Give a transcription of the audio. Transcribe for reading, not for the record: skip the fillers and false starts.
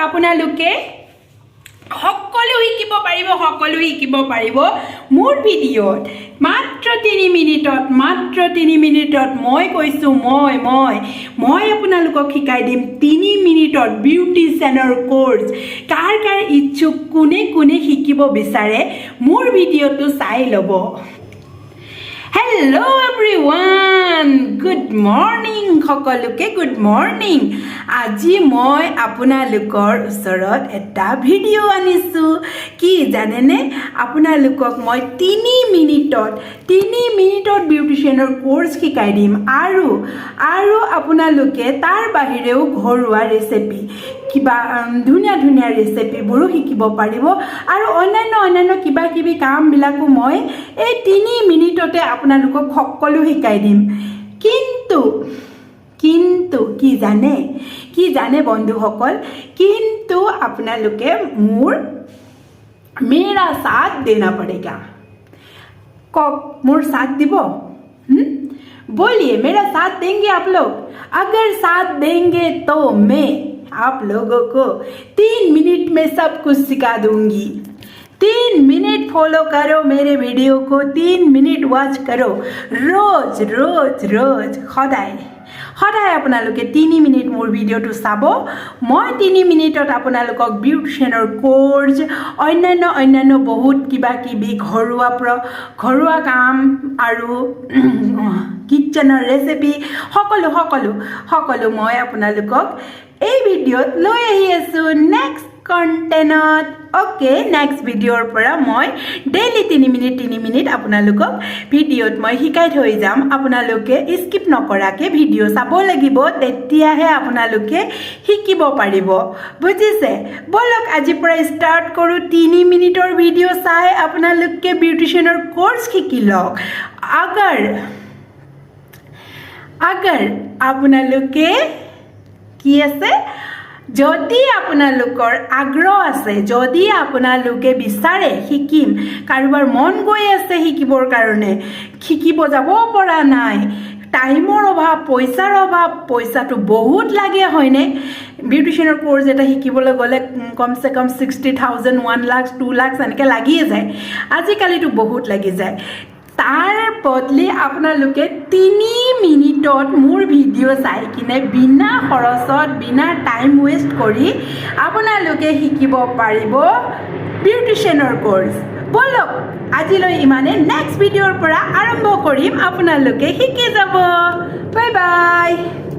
আপোনালোকে সকলো শিকিব পাৰিব, সকলো শিকিব পাৰিব মোৰ ভিডিঅ'ত। মাত্ৰ 3 মিনিটত, মাত্ৰ 3 মিনিটত। মই কৈছোঁ, মই মই মই আপোনালোকক শিকাই দিম 3 মিনিটত বিউটিচিয়ানৰ কোৰ্চ। কাৰ কাৰ ইচ্ছুক, কোনে কোনে শিকিব বিচাৰে, মোৰ ভিডিঅ'টো চাই ল'ব। Hello everyone, good morning সকলোকে, গুড মৰ্ণিং। আজি মই আপোনালোকৰ ওচৰত এটা ভিডিঅ' আনিছোঁ। কি জানেনে? আপোনালোকক মই 3 মিনিটত, 3 মিনিটত বিউটিচিয়ানৰ কোৰ্চ শিকাই দিম আৰু আপোনালোকে তাৰ বাহিৰেও ঘৰুৱা ৰেচিপি, কিবা ধুনীয়া ধুনীয়া ৰেচিপিবোৰো শিকিব পাৰিব আৰু অন্যান্য অন্যান্য কিবা কিবি কামবিলাকো মই এই 3 মিনিটতে আপোনালোকক সকলো শিকাই দিম। কিন্তু কিন্তু কি জানে, কি জানে বন্ধুসকল? কিন্তু আপোনালোকে মোৰ मेरा साथ देना पड़ेगा। কওক, মোৰ साथ দিব? बोलिए, मेरा साथ देंगे आप लोग? अगर साथ देंगे तो मैं आप लोगों को 3 मिनट में सब कुछ सिखा दूंगी। 3 मिनट फॉलो करो मेरे वीडियो को, 3 मिनट वॉच करो रोज रोज रोज। সদায় সদায় আপোনালোকে 3 মিনিট মোৰ ভিডিঅ'টো চাব। মই 3 মিনিটত আপোনালোকক বিউটিচিয়ানৰ কোৰ্চ, অন্যান্য অন্যান্য বহুত কিবা কিবি ঘৰুৱা কাম আৰু কিটচেনৰ ৰেচিপি, সকলো সকলো সকলো মই আপোনালোকক এই ভিডিঅ'ত লৈ আহি আছোঁ নেক্সট কণ্টেণ্টত। অ'কে, নেক্সট ভিডিঅ'ৰ পৰা মই ডেইলি 3 মিনিট 3 মিনিট আপোনালোকক ভিডিঅ'ত মই শিকাই থৈ যাম। আপোনালোকে স্কিপ নকৰাকৈ ভিডিঅ' চাব লাগিব, তেতিয়াহে আপোনালোকে শিকিব পাৰিব, বুজিছে? ব'লক, আজিৰ পৰা ষ্টাৰ্ট কৰোঁ। 3 মিনিটৰ ভিডিঅ' চাই আপোনালোকে বিউটিচিয়ানৰ কোৰ্চ শিকি লওক। আগাৰ আপোনালোকে কি আছে, যদি আপোনালোকৰ আগ্ৰহ আছে, যদি আপোনালোকে বিচাৰে শিকিম, কাৰোবাৰ মন গৈ আছে শিকিবৰ কাৰণে, শিকিব যাব পৰা নাই, টাইমৰ অভাৱ, পইচাৰ অভাৱ, পইচাটো বহুত লাগে, হয়নে? বিউটিচিয়ানৰ কোৰ্চ এটা শিকিবলৈ গ'লে কমচে কম 60,000, 1 লাখ, 2 লাখ এনেকৈ লাগিয়ে যায়। আজিকালিতো বহুত লাগি যায়। তাৰ বদলি আপোনালোকে 3 মিনিটত মোৰ ভিডিঅ' চাই কিনে বিনা খৰচত, বিনা টাইম ৱেষ্ট কৰি আপোনালোকে শিকিব পাৰিব বিউটিচিয়ানৰ কোৰ্চ। ব'লক, আজিলৈ ইমানে। নেক্সট ভিডিঅ'ৰ পৰা আৰম্ভ কৰিম, আপোনালোকে শিকি যাব। Bye bye.